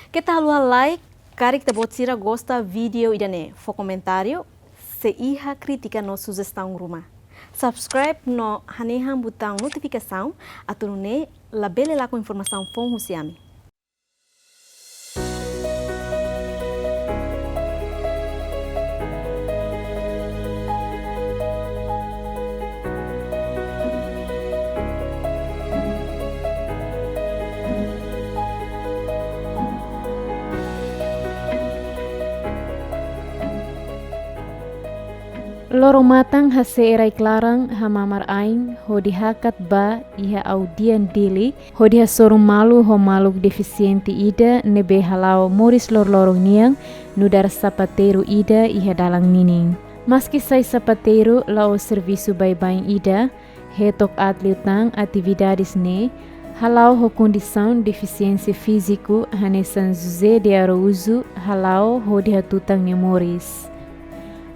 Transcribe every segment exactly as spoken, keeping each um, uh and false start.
Keta haluha like, karik ita-boot sira gosta vídeo ida-ne'e, fó komentáriu, se iha krítika no sujestaun ruma. Subscribe no hanehan butaun notifikasaun, atu nune'e labele lakon informasaun foun husi ami. Loron matan hasee rai-klaran hamamar-ain hodi hakat ba iha Audian Dili, hodi hasoru malu ho maluk defisiente ida ne'ebé hala'o moris loroloron nian, nu'udar sapateiru ida iha dalan ninin. Maski sai sapateiru la'ós servisu baibain ida, hetok aat liután atividades ne'e hala'o ho kondisaun defisiénsia fíziku hanesan José de Araújo hala'o hodi hatutan nia moris.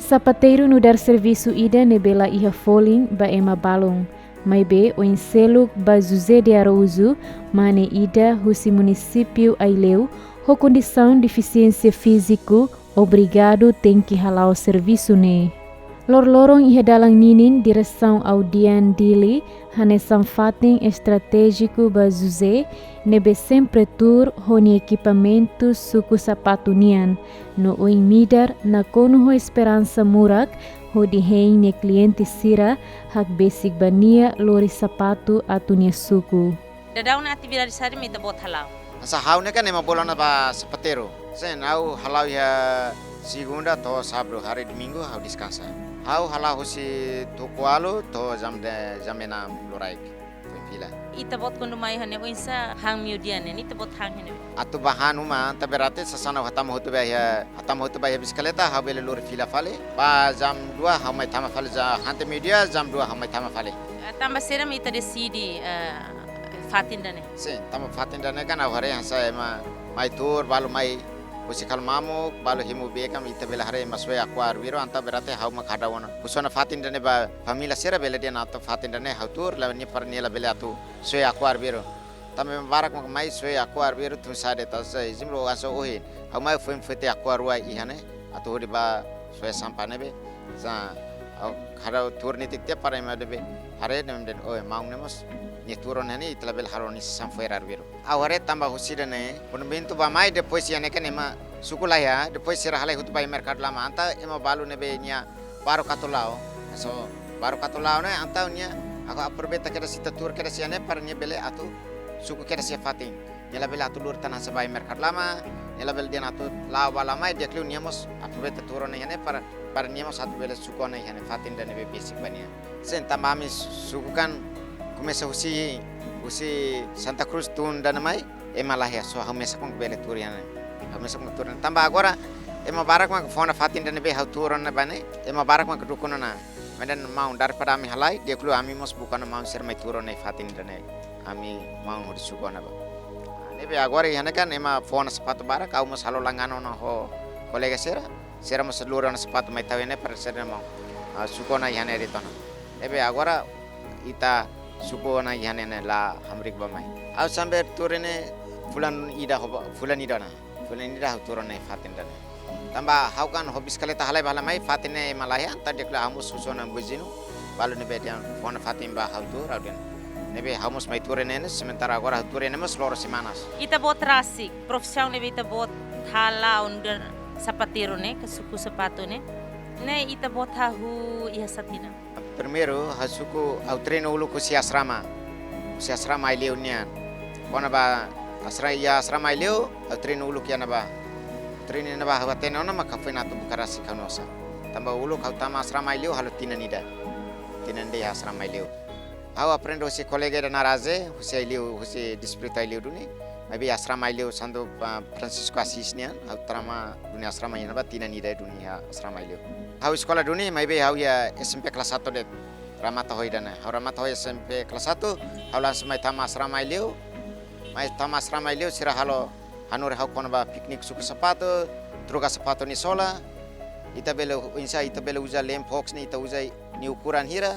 Sapateiru nu'udar servisu ida ne'ebé la iha folin ba ema balun, maibé oin seluk ba José de Araújo, mane ida husi munisípiu Aileu, ho kondisaun defisiénsia fíziku, obrigadu tenke hala'o servisu ne'e. Loroloron iha dalan ninin diresaun Audian Dili hanesan fatin estratéjiku ba José, ne'ebé sempre tuur ho nia ekipamentu suku sapatu nian, no oin midar nakonu ho esperansa murak hodi hein nia kliente sira hakbesik ba nia lori sapatu atu nia suku. Daudaun atividade saida mak ita-boot hala'o? Hanesan ha'u ne'e kan ema bolu ona ba sapateiru. Sin, ha'u hala'o iha segunda to'o sábadu, hari domingu ha'u deskansa. Ha'u hala'o husi tuku ualu to'o jam de, jam enam loraik. Foin fila. Ita-boot kuandu mai iha ne'e oinsá han meiudia ne'e, ita-boot han iha ne'e? Atu bá han uma, entaun berarti sasán ha'u hatama hotu ba iha, hatama hotu ba iha bisikleta, ha'u bele lori fila fali. Ba jam dua ha'u mai tama fali, ja, han to'o meiudia, jam dua ha'u mai tama fali. Eh, tanba saida mak ita deside, eh, fatin ida-ne'e? Sin, tanba fatin ida-ne'e kan ha'u haree hanesan ema mai tuur, balu mai husi Kalu Mamuk, balu hemu bee kan ita bele haree ema soe Aqua Arviro, entaun berarti ha'u mak hadaona. Husu ona fatin ida-ne'e ba família sira bele dehan atu fatin ida-ne'e ha'u tuur, la nia para nia labele atu soe Aqua Arviro. Tanba ema barak mak mai soe Aqua Arviro tun sa'e de'it, hanesan ezemplu hanesan ohin. Ha'u mai foin foti Aqua rua iha ne'e, atu hodi bá soe sampah ne'ebé. Sa, ha'u hadauk tuur netik tiha para ema ne'ebé haree ne'e dehan, oh, maun ne'e mós nia tuur ona iha ne'e, ita labele halo nia sasán fo'er arbiru. Ha'u haree tanba husi ida-ne'e, kuandu bentu bá mai depois iha ne'e kan ema suku laiha, depois sira halai hotu ba iha merkadu lama, entaun ema balu ne'ebé nia baruk atu la'o, so baruk atu la'o ne'e, entaun nia, ha'u aproveita kedas ita tuur kedas iha ne'e para nia bele atu suku kedas iha fatin. Nia labele atu lori tan hanesan ba iha merkadu lama, nia labele dehan atu la'o bá la'o mai, di'ak liu nia mós aproveita tuur ona iha ne'e para, para nia mós atu bele suku ona iha ne'e fatin ida ne'ebé besik ba nia. Sin, tanba ami suku kan komesa husi, husi Santa Cruz tun ida-ne'e mai, ema laiha, so ha'u mesak mak bele tuur iha ne'e. Ha'u mesak mak tuur iha ne'e. Tanba agora ema barak mak fó ona fatin ida ne'ebé ha'u tuur ona ba ne'e, ema barak mak dukun ona. Maibé maun, daripada ami halai, di'ak liu ami mós buka ona maun sira mai tuur ona iha fatin ida-ne'e. Ami maun hodi suku ona ba. Ne'ebé agora iha ne'e kan ema fó ona sapatu barak, ha'u mós halo langana ona ho kolega sira. Sira mós lori ona sapatu mai tau iha ne'e para sira maun, ah, suku ona iha ne'e de'it ona. Ne'ebé agora ita suku ona iha ne'e ne'e la hamriik bá mai. Ha'u sampe tuur iha ne'e fulan ida ho ba, fulan ida ona. Fulan ida ha'u tuur ona iha fatin ida-ne'e. Tanba ha'u kan ho bisikleta halai bá halai mai, fatin ne'e ema laiha, entaun di'ak liu ha'u mós husu ona viziñu, balu ne'ebé dehan fó ona fatin bá ha'u tuur, ha'u dehan. Ne'ebé ha'u mós mai tuur iha ne'e ne'e, sementara agora ha'u tuur iha ne'e mós loron semanas. Ita-boot rasik, profisaun ne'ebé ita-boot hala'o nu'udar sapateiru ne'e, ka suku sapatu ne'e. Ne'e ita-boot hahú iha saida tinan? Primeiru, ha'u suku, ha'u treinu uluk husi asrama. Husi asrama Aileu nian. Kona-ba asra-, iha asrama Aileu, ha'u treinu uluk iha ne'ebá. Treinu iha ne'ebá ha'u hatene ona mak ha'u foin atu buka rasik ha'u-nia osan. Tanba uluk ha'u tama asrama Aileu halo tinan ida. Tinan ida iha asrama Aileu. Ha'u aprende husi kolega ida naran Aze, husi Aileu, husi distritu Aileu duni. Maibé asrama Aileu Santo, ah, Francisco Assis nian, ha'u tama duni asrama iha ne'ebá tinan ida duni iha asrama Aileu. Ha'u eskola duni, maibé ha'u iha S M P kelas satu de'it. Remata ho ida-ne'e. Ha'u remata ho S M P kelas satu, ha'u langsung mai tama asrama Aileu. Mai tama asrama Aileu, sira halo hanorin ha'u kona-ba piknik suku sapatu, troka sapatu nia sola. Ita bele, oinsá ita bele uza lem box ne'e, ita uza nia ukuran hira,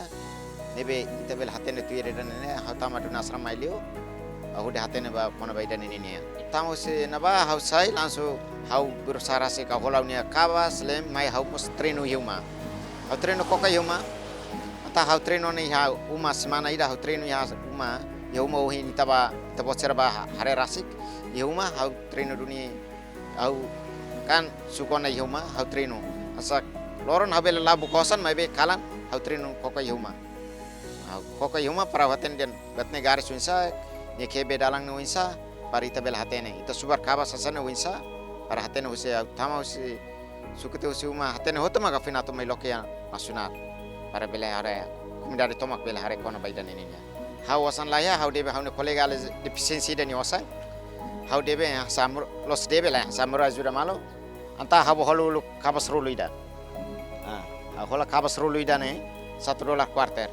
ne'ebé ita bele hatene tuir ida-ne'e, ha'u tama duni asrama Aileu. Ha'u hodi hatene ba kona-ba ida-ne'e nian. Tama husi ne'ebá ha'u sai langsung ha'u berusaha rasik ha'u hola ha'u-nia kabas, leem, mai ha'u mós treinu iha uma. Ha'u treinu koka iha uma. Entaun ha'u treinu ne'e iha uma, semana ida ha'u treinu iha uma. Iha uma ohin ita-boot, ita-boot sira bá haree rasik. Iha uma ha'u treinu duni, ha'u kan suku ona iha uma, ha'u treinu. Hanesan loron ha'u bele la'o buka osan, maibé kalan ha'u treinu koka iha uma. Ha'u koka iha uma para ha'u hatene dehan buat ne'e garis oinsá, nia kebe dalan ne'e oinsá, para ita bele hatene. Ita subar kabas hanesan ne'e oinsá, para hatene husi ha'u tama husi suku tiha husi uma, hatene hotu maka fina atu mai loke iha nasionál. Para bele haree, komunidade tomak bele haree kona-ba ida-ne'e nian. Ha'u osan laiha, ha'u debe ha'u-nia kolega alin defisiénsia ida nia osan. Ha'u debe, hanesan mós, loos debe lae, hanesan mós ajuda malu. Entaun ha'u bá hola uluk kabas rulu ida. Ah, ha'u hola kabas rulu ida ne'e, satu dolar kuarter.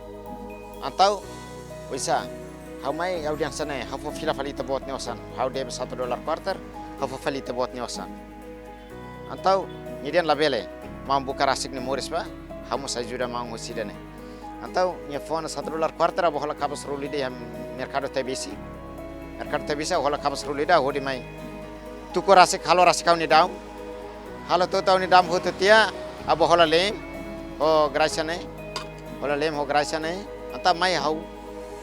Entaun, oinsá, ha'u mai ha'u dehan hanesan ne'e, ha'u fó fila fali ita-boot nia osan. Ha'u debe satu dolar kuarter, ha'u fó fali ita-boot nia osan. Entaun, nia dehan labele, maun buka rasik nia moris bá, ha'u mós ajuda maun husi ida-ne'e. Entaun, nia fó ona satu dolar kuarter, ha'u bá hola kabas rulu ida iha merkadu Taibesi. Merkadu Taibesi, ha'u hola kabas rulu ida, hodi mai. Tuku rasik, halo rasik ha'u-nia daum. Halo to'o ha'u-nia daum hotu tiha, ha'u bá hola leem, ho Gracia ne'e. Hola leem, ho Gracia ne'e. Entaun mai ha'u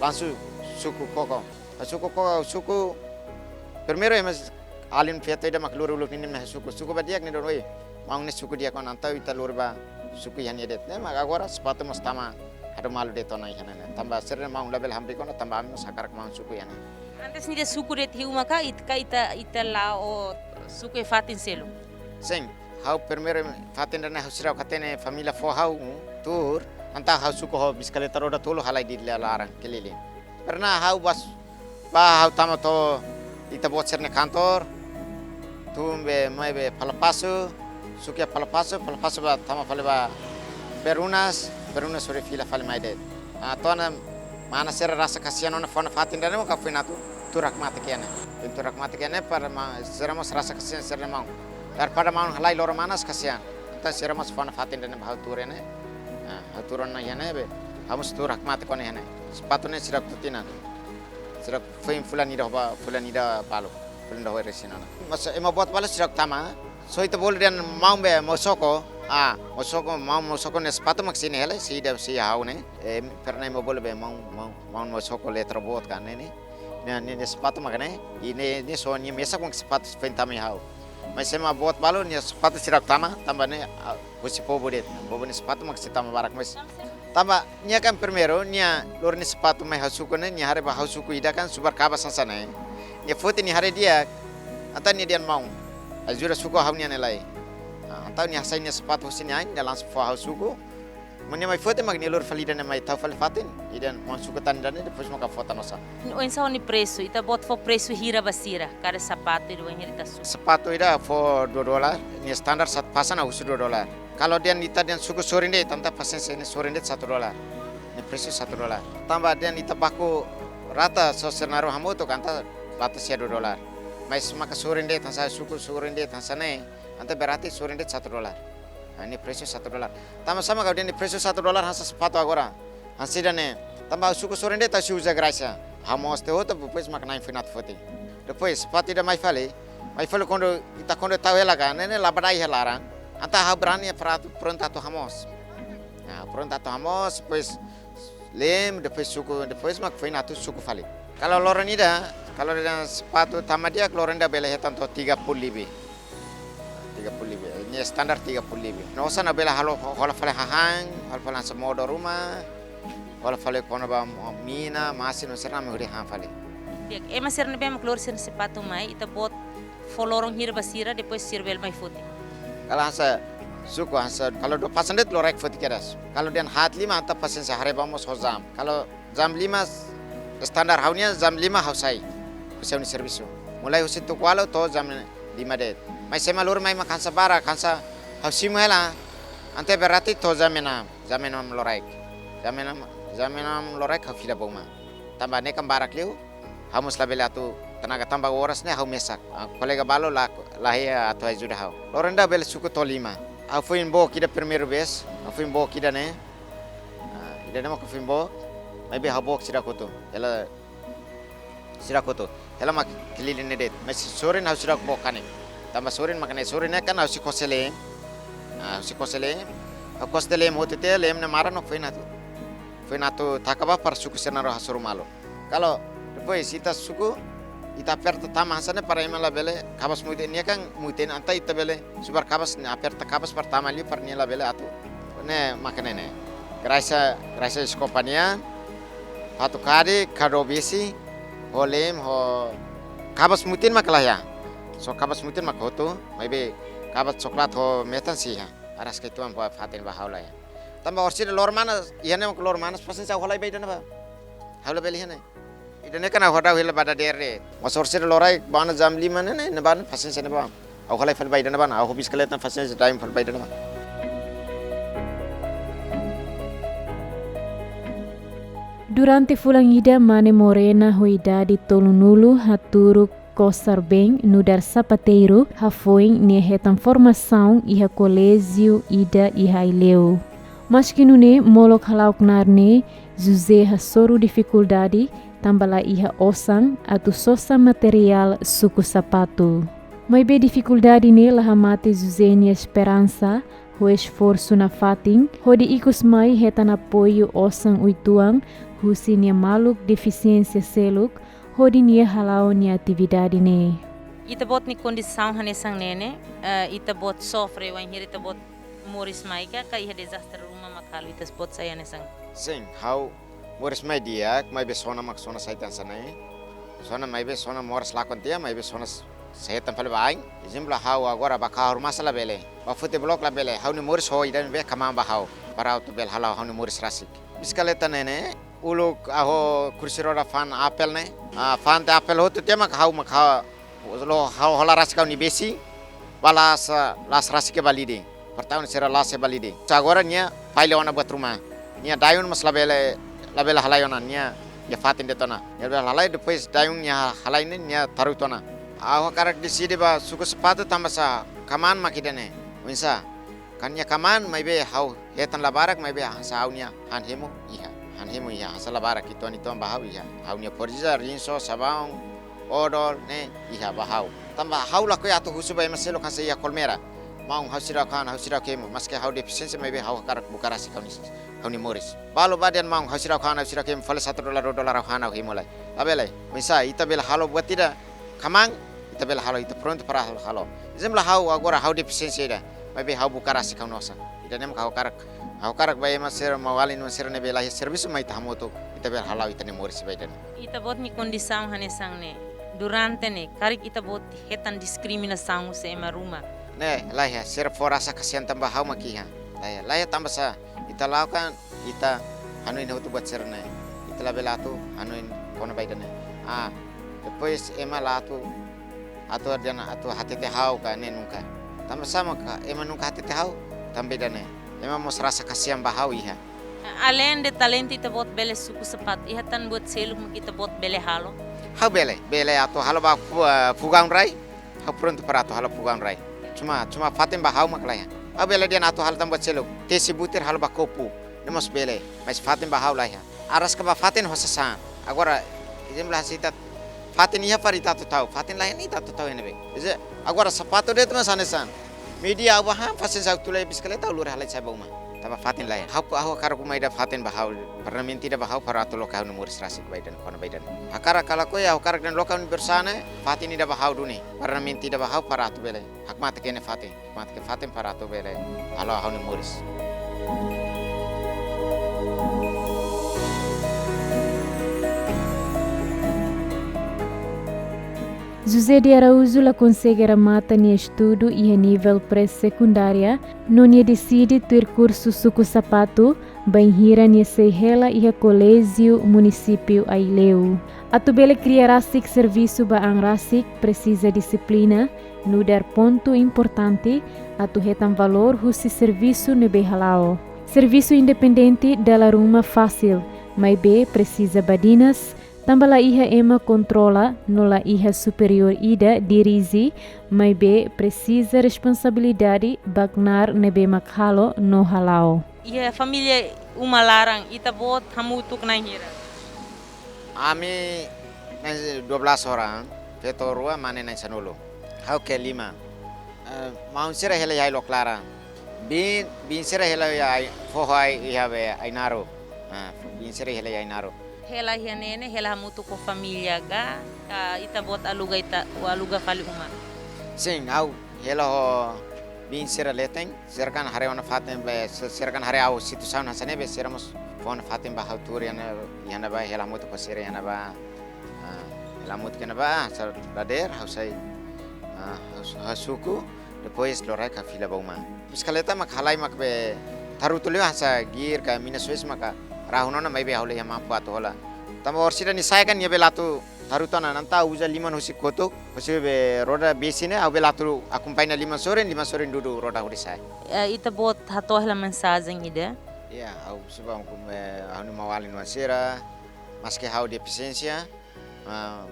langsung suku koka. Ha'u suku koka, ha'u suku. Primeiru ema alin feto ida mak lori uluk ninin mai suku. Suku ba di'ak nia dehan, "Oi, maun ne'e suku di'ak ona, entaun ita lori bá suku iha nia de'it." Ne'e mak agora sapatu mós tama hado malu de'it ona iha ne'e. Tanba sira dehan maun labele hamriik ona, tanba ami mós hakarak maun suku iha ne'e. Antes ne'e ita suku de'it iha uma ka, it-, ka ita, ita la'o suku iha fatin seluk? Sin, ha'u primeiru fatin ida-ne'e ha'u seidauk hatene família fó ha'u tuur, entaun ha'u suku ho bisikleta roda tolu halai Dili nia laran keliling. Pernah ha'u bá Bá ha'u tama to'o ita-boot sira-nia kantor, tun be mai be Palapasu, suku iha Palapasu, Palapasu bá tama fali ba Perunas, Perunas hodi fila fali mai de'it. Ah, to'o ona manas sira rasa kasihan ona fó ona fatin ida-ne'e maka foin atu tuur hakmatek iha ne'e. Foin tuur hakmatek iha ne'e para ma-, sira mós rasa kasihan sira-nia maun. Daripada maun halai loron manas kasihan. Entaun sira mós fó ona fatin ida-ne'e bá ha'u tuur iha ne'e. Ah, ha'u tuur ona iha ne'e be. Ha'u mós tuur hakmatek ona iha ne'e. Sapatu ne'e seidauk to'o tinan. Seidauk foin fulan ida ba, fulan ida balu, fulan ida ho resin ona. Mas ema boot balu seidauk tama. Só ita bolu dehan maun be Mosoko. Ah, Mosoko, maun Mosoko nia sapatu mak sei ne'e hela, sei ida sei ha'u ne'e. Eh, pernah ema bolu be maun, maun, maun Mosoko letra boot ka ne'e ne'e. Ne'e, ne'e, nia sapatu mak ne'e. I ne'e, ne'e só nia mesak mak sapatu foin tama iha ha'u. Mas ema boot balu nia sapatu seidauk tama, tanba ne'e, ah, husi povu de'it. Povu nia sapatu mak sei tama barak mais. Tanba nia kan primeiru, nia lori nia sapatu mai ha'u suku ne'e, nia haree ba ha'u suku ida kan subar kabas hanesan ne'e. Nia foti nia haree di'ak, entaun nia dehan maun, ajuda suku ha'u-nian ne'e lai. Ah, entaun nia hasai nia sapatu husi nia ain, nia langsung fó ha'u suku. Maun nia mai foti mak nia lori fali ida-ne'e mai tau fali fatin, ida maun suku tan ida-ne'e, depois maka fó tan osan. Oinsá ho nia presu, ita-boot fó presu hira ba sira, kada sapatu ida wainhira ita suku? Sapatu ida fó dua dolar, nia standar satu pasang ha'u husu dua dolar. Kalau dehan ita dehan suku sorin de'it, entaun pasiénsia nia sorin de'it satu dolar. Nia presu satu dolar. Tanba dehan ita baku rata só sira na'in-rua hamutuk, entaun batas iha dua dolar. Mas maka sorin de'it hanesan suku sorin de'it hanesan ne'e, entaun berarti sorin de'it satu dolar. Ah, nia presu satu dolar. Tanba sá mak ha'u dehan nia presu satu dolar hanesan sapatu agora. Hanesan ida-ne'e. Tanba ha'u suku sorin de'it ha'u sei uza Gracia. Hamoos tiha hotu, depois mak na'in foin atu foti. Depois sapatu ida mai fali. Mai fali kuandu ita kuandu tau hela ka, ne'e ne'e la ba dai iha laran. Entaun ha'u berani para atu prontu atu hamoos. Nah, prontu atu hamoos, depois leem, depois suku, depois mak foin atu suku fali. Kalau loron ida, kalau dehan sapatu tama di'ak, loron ida bele hetan to'o tiga puluh lebih. Tiga puluh lebih. Nia standar tiga puluh lebih. No osan bele halo, hola fali hahán, hola fali hanesan modo ruma, hola fali kona-ba mina, masin, no sira-ne'e hodi han fali. Di'ak, ema sira ne'ebé mak lori sira-nia sapatu mai, ita-boot fó loron hira ba sira, depois sira bele mai foti? Kalau hanesan suku hanesan, kalau dua pasang de'it loraik foti kedas. Kalau dehan haat lima entaun pasiénsia haree ba mós ho jam. Kalau jam lima, standar ha'u-nian jam lima ha'u sai husi ha'u-nia servisu. Mulai husi tuku ualu to'o jam lima de'it. Mas ema lori mai mak hanesan barak, hanesan ha'u simu hela, entaun berarti to'o jam enam, jam enam loraik. Jam enam, jam enam loraik ha'u fila ba uma. Tanba ne'e kan barak liu, ha'u mós labele atu tenaga tanba oras ne'e ha'u mesak. Ah, kolega balu la, la iha atu ajuda ha'u. Loron ida bele suku to'o lima. Ha'u foin book ida primeira vez, ha'u foin book ida-ne'e. Ah, ida-ne'e mak ha'u foin book, maibé ha'u book seidauk hotu. Hela Sira hotu. Hela mak kelilin ne'e de'it. Mas sorin ha'u sira bokani. Tanba sorin mak ne'e, sorin ne'e kan ha'u sei kose leem. Ah, ha'u sei kose leem. Ha'u kose leem hotu tiha, leem ne'e maran no foin atu. Foin atu taka bá para suku sira na'in-rua hasoru malu. Kalau depois ita suku, ita aperta tama hanesan ne'e para ema labele, kabas mutin nia kan mutin entaun ita bele subar kabas ne'e, aperta kabas para tama liu para nia labele atu. Ne'e mak ne'e ne'e. Graisa, graisa eskopa nian, fatu kadi, kadu besi, ho leem, ho kabas mutin mak laiha. Só kabas mutin mak hotu, maibé kabas soklat ho metan sei iha. Araska uitoan ba fatin ba ha'u laiha. Tanba orsida loro manas, iha ne'e mak loro manas, pasiénsia ha'u halai ba ida-ne'ebá. Ha'u labele iha ne'e. Ida-ne'e kan ha'u hadau hela ba dadeer de'it. Mas orsida loro ai, ba ona jam lima ne'e ne'e, ne'ebá pasiénsia ne'ebá. Ha'u halai fali ba ida-ne'ebá, ha'u ho bisikleta pasiénsia da'et fali ba ida-ne'ebá. Durante fulan ida, Mane Morena ho idade tolunulu haturuk kosar-been nu'udar sapateiru, hafoin nia hetan formasaun iha koléjiu ida iha Aileu. Maski nune'e, molok hala'o knaar ne'e, José hasoru difikuldade, tanba la iha osan atu sosa materiál suku sapatu. Maibé difikuldade ne'e la hamate José nia esperansa, ho esforsu nafatin, hodi ikus mai hetan apoiu osan uitoan, husi nia maluk defisiénsia seluk, hodi nia hala'o nia atividade ne'e. Ita-boot nia kondisaun hanesan ne'e ne'e, eh, ita-boot sofre wainhira ita-boot moris mai ka, ka iha dezastre ruma mak halo ita-boot sai hanesan? Sin, ha'u moris mai di'ak, maibé sona mak sona sai tan hanesan ne'e. Sona maibé sona moras lakon tiha, maibé sona s-, sai hetan fali ba ain. Ezemplu ha'u agora ba kahur masa labele. Ba fute blok labele. Ha'u-nia moris ho ida-ne'ebé kamaan ba ha'u. Para atu bele hala'o ha'u-nia moris rasik. Bisikleta ne'e ne'e, uluk ha'u kursi roda fa'an apel ne'e. Ah, fa'an tiha apel hotu tiha mak ha'u mak ha'u lo ha'u hola rasik ha'u-nia besi. Ba la'ós, la'ós rasik iha Balide. Pertama sira la'ós iha Balide. Agora nia fali ona buat ruma. Nia dayung mós labele, labele halai ona nia, nia fatin de'it ona. Nia labele halai depois dayung nia halai ne'e nia taruh tiha ona. Ha'u hakarak deside ba suku sapatu tanba sá kamaan mak ida-ne'e. Oinsá? Kan nia kamaan maibé ha'u hetan la barak maibé hanesan ha'u-nia han hemu iha. Han hemu iha, hanesan la barak uitoan-uitoan ba ha'u iha. Ha'u-nia poriza, rinso, sabaun, odol, ne'e iha ba ha'u. Tanba ha'u lakohi atu husu ba ema seluk hanesan iha Kolmera. Maun ha'u seidauk han, ha'u seidauk hemu. Maski ha'u defisiénsia maibé ha'u hakarak buka rasik ha'u-nia, ha'u-nia moris. Balu ba dehan maun ha'u seidauk han, ha'u seidauk hemu. Fali satu dolar, dua dolar ha'u han ha'u hemu lai. Labele. Oinsá, ita bele halo buat ida kamaan, ita bele halo, ita prontu para halo, halo. Ezemplu ha'u agora ha'u defisiénsia ida, maibé ha'u buka rasik ha'u-nia osan. Ida-ne'e mak ha'u hakarak, ha'u hakarak ba ema sira, maun-alin ema sira ne'ebé la iha servisu mai ita hamutuk, ita bele hala'o ita-nia moris ba ida-ne'e. Ita-boot nia kondisaun hanesan ne'e, durante ne'e, karik ita-boot hetan diskriminasaun husi ema ruma? Ne'e, laiha, sira fó rasa kasihan tanba ha'u mak iha. Laiha, laiha tanba sá, ita la'o kan, ita hanoin hotu buat sira-ne'e. Ita labele atu hanoin kona-ba ida-ne'e. Ah, depois ema la atu, atu dehan atu hatete ha'u ka ne'e nunka. Tanba sá mak ema nunka hatete ha'u, tanba ida-ne'e. Ema mós rasa kasihan ba ha'u iha. Aleinde talentu ita-boot bele suku sapatu, iha tan buat seluk mak ita-boot bele halo? Ha'u bele, bele atu halo ba fu-, eh, fugaun rai. Ha'u prontu para atu halo fugaun rai. Cuma, cuma fatin ba ha'u mak laiha. Ha'u bele dehan atu halo tan buat seluk. Tesi butir halo ba kopu. Ne'e mós bele. Mas fatin ba ha'u laiha. Araska ba fatin ho sasán. Agora, ezemplu hanesan ita fatin iha para ita atu tau. Fatin laiha ne'e ita atu tau iha ne'ebé. Eza, agora sapatu de'it mós hanesan. Meiudia ha'u bá han, pasiénsia ha'u tula iha bisikleta, ha'u lori halai sai ba uma. Tanba fatin laiha. Ha'u, ha'u hakarak uma ida fatin ba ha'u, permanente ida ba ha'u para atu loke ha'u-nia moris rasik ba ida-ne'e, kona-ba ida-ne'e. Hakarak ka lakohi, ha'u hakarak dehan loke ha'u-nia bersane, fatin ida ba ha'u duni. Permanente ida ba ha'u para atu bele hakmatek iha ne'e fatin. Hakmatek iha fatin para atu bele hala'o ha'u-nia moris. José de Araújo la konsege remata nia estudu iha nivel pré-sekundária, no nia deside tuir kursu suku sapatu, bainhira nia sei hela iha Koléjiu Munisípiu Aileu. Atu bele kria rasik servisu ba an rasik presiza dixiplina, nu'udar pontu importante atu hetan valór husi servisu ne'ebé hala'o. Servisu independente dala ruma fasil, maibé presiza badinas, tanba la iha ema kontrola no la iha superiór ida dirije, maibé presiza responsabilidade ba knaar ne'ebé mak halo no hala'o. Iha família uma laran, ita-boot hamutuk na'in hira? Ami Na'in dua belas orang, feto rua, mane na'in sanulu. Ha'u kelima. Eh, maun sira hela iha Ailok Laran. Biin, biin sira hela iha Ai, foho Ai, iha be Ainaro. Ah, biin sira hela iha Ainaro. Hela iha ne'e ne'e, hela hamutuk ho família ka, ka ita-boot aluga ita, aluga fali uma? Sin, ha'u hela ho biin sira leten, sira kan haree ona fatin be, si-, sira kan haree ha'u situasaun hanesan ne'e be, sira mós fó ona fatin ba ha'u tuur iha ne'e, iha ne'ebá hela hamutuk ho sira iha ne'ebá. Ah, hela hamutuk iha ne'ebá, ah, sá dadeer, ha'u sai, ah, ha'u su-, ha'u suku, depois loraik ha'u fila ba uma. Bisikleta mak halai mak be tarutu liu hanesan gear ka mina sues maka rahun ona maibé ha'u la iha mampu atu hola. Tanba orsida nia sa'e kan nia bele atu tarutu ona, entaun ha'u uza liman husi kotuk, husi be roda besi ne'e, ha'u bele atu akompaña liman sorin, liman sorin dudu roda hodi sa'e. Eh, ita-boot hato'o hela mensajen ida? Ya, ha'u husu ba, eh, ha'u-nia maun-alin oan sira, maski ha'u defisiénsia, ah,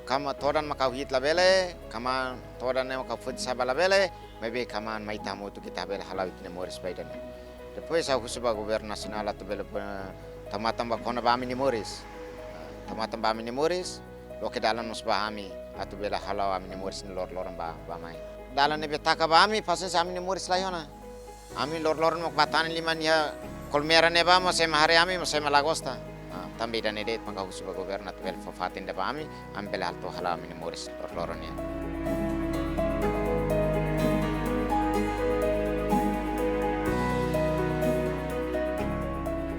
kmaan todan mak ha'u hi'it labele, kmaan todan ne'e mak ha'u foti sa'e ba labele, maibé kmaan mai ita hamutuk ita bele hala'o ita-nia moris ba ida-ne'e. Depois ha'u husu ba governu nasionál atu bele, eh, tau matan ba kona-ba ami-nia moris. Ah, tau matan ba ami-nia moris, loke dalan mós ba ami, atu bele hala'o ami-nia moris ne'e lor-loron ba, ba mai. Dalan ne'ebé taka ba ami, pasiénsia ami-nia moris laiha ona. Ami lor-loron mak bá tane liman iha Kolmera ne'ebá mós ema haree ami mós ema la gosta. Ah, tanba ida-ne'e de'it maka husu ba governu atu bele fó fatin ida ba ami, ami bele atu hala'o ami-nia moris lor-loron nian.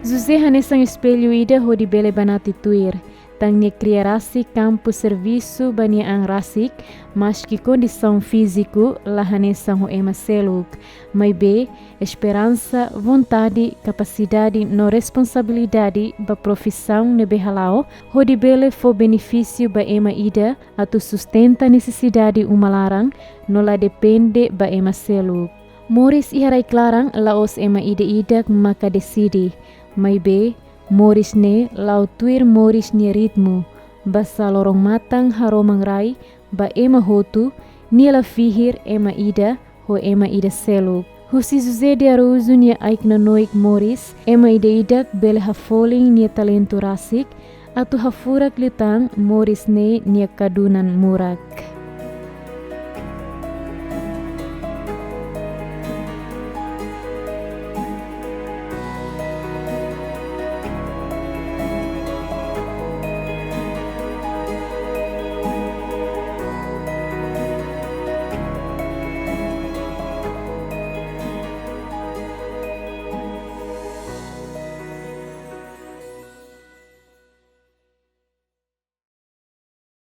José hanesan espellu ida hodi bele banati tuir. Tan nia kria rasik kampu servisu ba nia an rasik, maski kondisaun fíziku la hanesan ho ema seluk. Maibé, esperansa, vontade, kapasidade no responsabilidade ba profisaun ne'ebé hala'o, hodi bele fó benefísiu ba ema ida atu sustenta nesesidade uma laran, no la depende ba ema seluk. Moris iha rai klaran la'ós ema ida-idak maka deside, maibé, moris ne'e la'o tuir moris nia ritmu, basá loron-matan haroman rai ba ema hotu, nia la fihir ema ida ho ema ida seluk. Husi José de Araújo nia ai-knanoik moris, ema ida-idak bele hafolin nia talentu rasik, atu hafurak liután moris ne'e nia kadunan murak.